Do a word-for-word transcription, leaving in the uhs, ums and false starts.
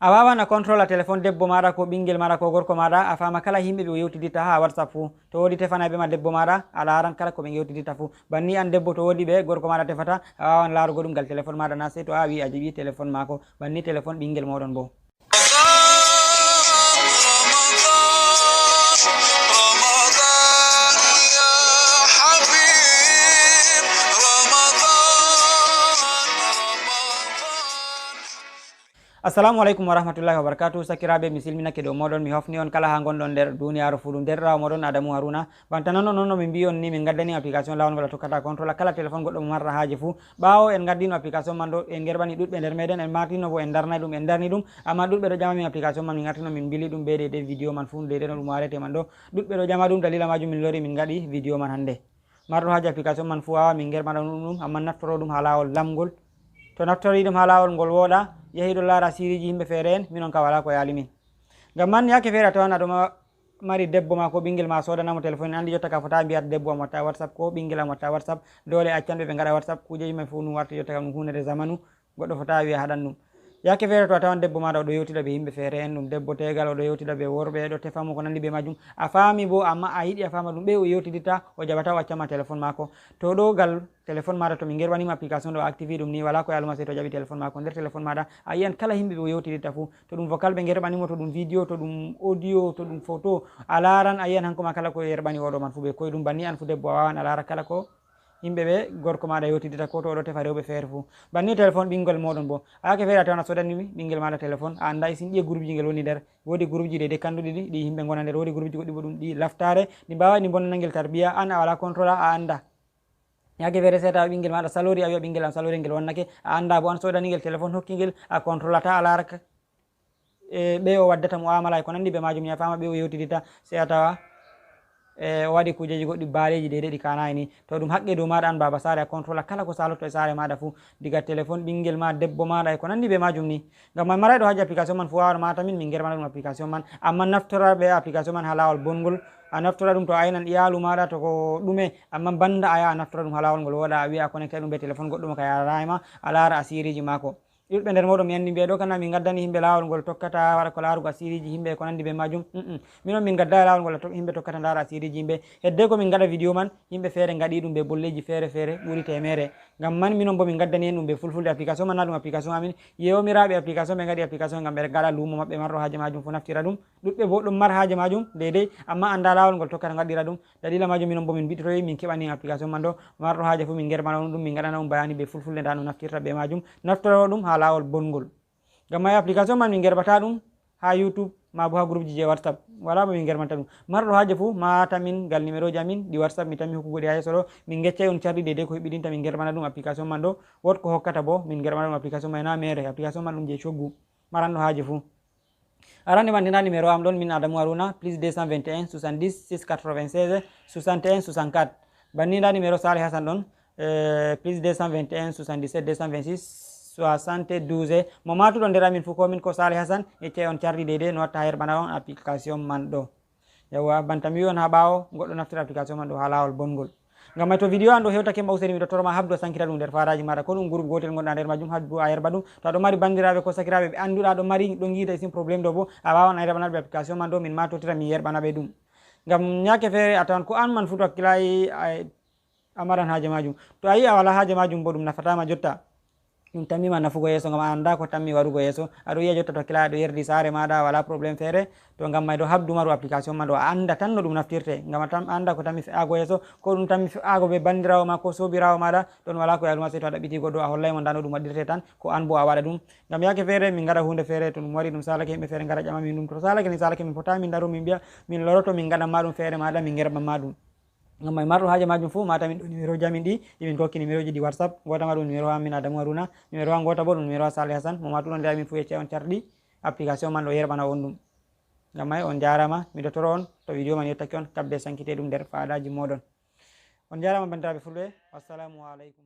A wawan a controla téléphone debbo maɗa ko ɓingel maɗa ko gorko maɗa, a fama kala yimɓe ɓe o yewtiditta ha WhatsApp fuu. To wodi tefanayɓe ma debbo maɗa, a laran kala ko ɓe yewtiditta fuu. Banni an debbo to wodi ɓe gorko maɗa tefata, a wawan larugo ɗum gal téléphone maɗa na sey to a wi a jiɓi téléphone mako. Banni téléphone ɓingel moɗon bo. Assalamu aleykum wa rahmatullahi wa barakatuh. Sakiraaɓe, mi silminake dow moɗon, mi hofni on kala ha gonɗon nder duniyaaru fuu. Ɗum deerɗiraawo moɗon Adamu Haruna. Banta non non no min mbi'i on ni, min gaddani application laawol ngol a tokkata contrôle kala téléphone goɗɗo mo marra haaje fuu. Ɓaawo en gaddino application man ɗo, en gerɓani ɗuɗɓe nder meɗen, en martino bo en darnay ɗum, en darni ɗum, amma ɗuɗɓe ɗo ƴama min application man, min artino min mbili ɗum be deydey vidéo man fuu, deydey no ɗum warete man ɗo. Ɗuɗɓe ɗo ƴama ɗum, dalila majum min lori min gaɗi vidéo man hande. Marɗo haaje application man fuu wawa min gerɓana ɗum ɗum, amma naftoro ɗum ha laawol lamgol. To naftori ɗum ha laawol ngol wooɗa, yahi ɗo laara siriji yimɓe feere en, minon ka wala ko yaali min. Ngam man yaake feere a tawan aɗo ma-, mari debbo ma ko ɓingel ma sodanamo téléphone, andi jotta ka fota mbiyata debbo am watta WhatsApp ko ɓingel am watta WhatsApp, dole accan ɓe ɓe ngaɗa WhatsApp, kujeji mai fuu ɗum warti jotta kam ɗum hunde nde zamanu, goɗɗo fota wiya haɗan ɗum. Yaake feere to a tawan debbo maɗa oɗo yewtida be yimɓe feere en, ɗum debbo tegal oɗo yewtida be worɓe, ɗo tefamo ko nandi be majum. A faami bo, amma a yiɗi a faama ɗum ɓe o yewtiditta, o jaɓata o accama téléphone mako. To ɗo gal téléphone maɗa to min gerɓanima application ɗo a activi ɗum ni, wala ko yaluma sey to jaɓi téléphone mako. Nder téléphone maɗa a yiyan kala yimɓe ɓe o yewtiditta fuu. To ɗum vocal ɓe gerɓanimo, to ɗum vidéo, to ɗum audio, to ɗum photo, a laran a yiyan hanko ma kala ko yerɓani oɗo man fuu ɓe koye ɗum. Banni an fuu debbo a wawan a lara kala ko yimɓe ɓe gorko maɗa yewtidita ko to oɗo tefa rewɓe feere fuu. Banni téléphone ɓingel moɗon bo. A yaake feere a tawan a sodani ɓingel maɗa téléphone, a anda isin ɗiye groupe ji ngel woni nder. Wodi groupe ji deydey kanduɗi ɗi, ɗi yimɓe gonani nder. Wodi groupe ji goɗɗi bo ɗum ɗi laftare, ɗi mbaway ɗi bonnana ngel tarbiya, an a wala contrôle, a anda. Yaake feere sey a tawa ɓingel maɗa salori, a wi'a ɓingel am salori ngel wonnake, a anda bo an sodani ngel téléphone hokki ngel, a contrôlata, a laraka. E, ɓe o waddata mu'amala e ko nandi be majum, ni a fama ɓe o yewtidita, sey a tawa, e, o waɗi kujeji goɗɗi baaleji deydey ɗi kanayi ni. To ɗum haqqe dow maɗa an baba saare, a contrôla kala ko salotto e saare maɗa fuu, diga téléphone ɓingel ma, debbo maɗa e ko nandi be majum ni. Ngam man marayɗo haaji application man fuu wawan mata min, min gerɓana ɗum application man, amma naftora be application man ha lawol bongol. A naftora ɗum to a aynan iyalu maɗa to ko ɗume, amma banda a yaha a naftora ɗum ha lawol ngol wooɗa, a wi'a a connecta ɗum be téléphone goɗɗo mo ka yarata e ma, a lara asiriji mako. Ɗuɗɓe nder moɗon mi andi mbiya ɗo kana min gaddani yimɓe lawol ngol tokkata waɗa ko larugo asiriji yimɓe e ko nandi be majum. Mm-mm. Minon min gadda lawol ngol to-, yimɓe tokkata ndara asiriji yimɓe. Hedde ko min gaɗa vidéo man, yimɓe feere gaɗi ɗum be bolleji feere feere ɓuri temere. Ngam man minon bo min gaddani en ɗum be fulfulde. Application man na ɗum application amin. Yewmiraɓe application ɓe gaɗi application ngam ɓe gaɗa lumo maɓɓe marɗo haaje majum fu naftira ɗum. Ɗuɗɓe bo ɗon mar haaje majum deydey, amma anda lawol ngol tokkata gaɗira ɗum. Dalila majum minon bo min bitotoyi min keɓani application man ɗo. Marɗo haaje fu min gerɓana on ɗum, min gaɗana on bayani be fulfulde nda no naftirta be majum. Naftoro ɗum ha lawol bongol. Ngam mai application man min gerɓata ɗum ha YouTube ma bo ha groupe ji je WhatsApp. Wala mo min gerɓanta ɗum. Marɗo haaje fu mata min gal numéro ji amin ɗi WhatsApp mi tammi hokkugo ɗi ha yeeso ɗo. Min geccay on carɗi deydey ko hiɓɓidinta min gerɓana ɗum application man ɗo. Wot ko hokkata bo min gerɓana ɗum application man na mere. Application man ɗum je coggu. Maranɗo haaje fu. Arande man nda numéro am ɗon min Adamu Haruna, plus deux cent vingt et un soixante-dix six quatre-vingt-seize soixante et un soixante-quatre. Banni nda numéro Saleh Hassan ɗon, eh, plus deux cent vingt et un soixante-dix-sept deux cent vingt-six soixante-douze. Mo matuɗo nder amin fu ko min ko Saleh Hassan, yeccay on cardi deydey no watta ha yerɓana on application man ɗo. Yawwa, banta mi wi'i on ha ɓaawo, goɗɗo naftira application man ɗo ha laawol bongol. Ngam mai to video an ɗo hewtake ma useni, miɗo toro ma habdu a sankita ɗum nder faaraji maɗa. Ko ɗum groupe gotel gonɗa nder majum, habdu a yerɓa ɗum. To aɗo mari bandiraɓe ko sakiraɓe ɓe anduɗa ɗo mari, ɗo ngida isin problème ɗo bo, a wawan a yerɓana ɓe application man ɗo, min ma totira mi yerɓana ɓe ɗum. Ngam yaake feere a tawan ko an man fu to hakkilayi a, a maran haaje majum. To a yi a wala haaje majum bo ɗum nafatama jotta. Ɗum tammima nafugo yeeso ngam a anda ko tammi warugo yeeso. Aɗo yi'a jotta to kila aɗo yerdi saare maɗa wala problème feere. To ngam mai ɗo habdu maru application ma ɗo a anda tan no ɗum naftirte. Ngam a tam-, a anda ko tammi fe'ago yeeso, ko ɗum tammi fe'ago be bandirawo ma ko sobirawo maɗa, ɗon wala ko yaluma sey to a ɗaɓɓiti goɗɗo a hollay mo nda no ɗum waɗirte tan, ko an bo a waɗa ɗum. Ngam yaake feere min ngaɗa hunde feere to ɗum wari ɗum salake yimɓe feere ngara ƴama min ɗum. To salake ni salake min fota min daro min mbiya min loroto min ngaɗan ma ɗum feere maɗa min gerɓan ma ɗum. Ngam mai marɗo haaje majum fu, mata min ɗo numéro ji amin ɗi, ɗi min kokki numéro ji ɗi WhatsApp, ngota ma ɗum numéro am min Adamu Haruna, numéro am ngota bo ɗum numéro Saleh Hassan, mo matuɗo nder amin fu yecca on carɗi application man ɗo yerɓana on ɗum. Ngam mai on jarama, miɗo toro on, to video man yettake on, kabbe sankite ɗum nder faadaji moɗon. On jarama bandiraɓe fulɓe, wassalamu alaikum.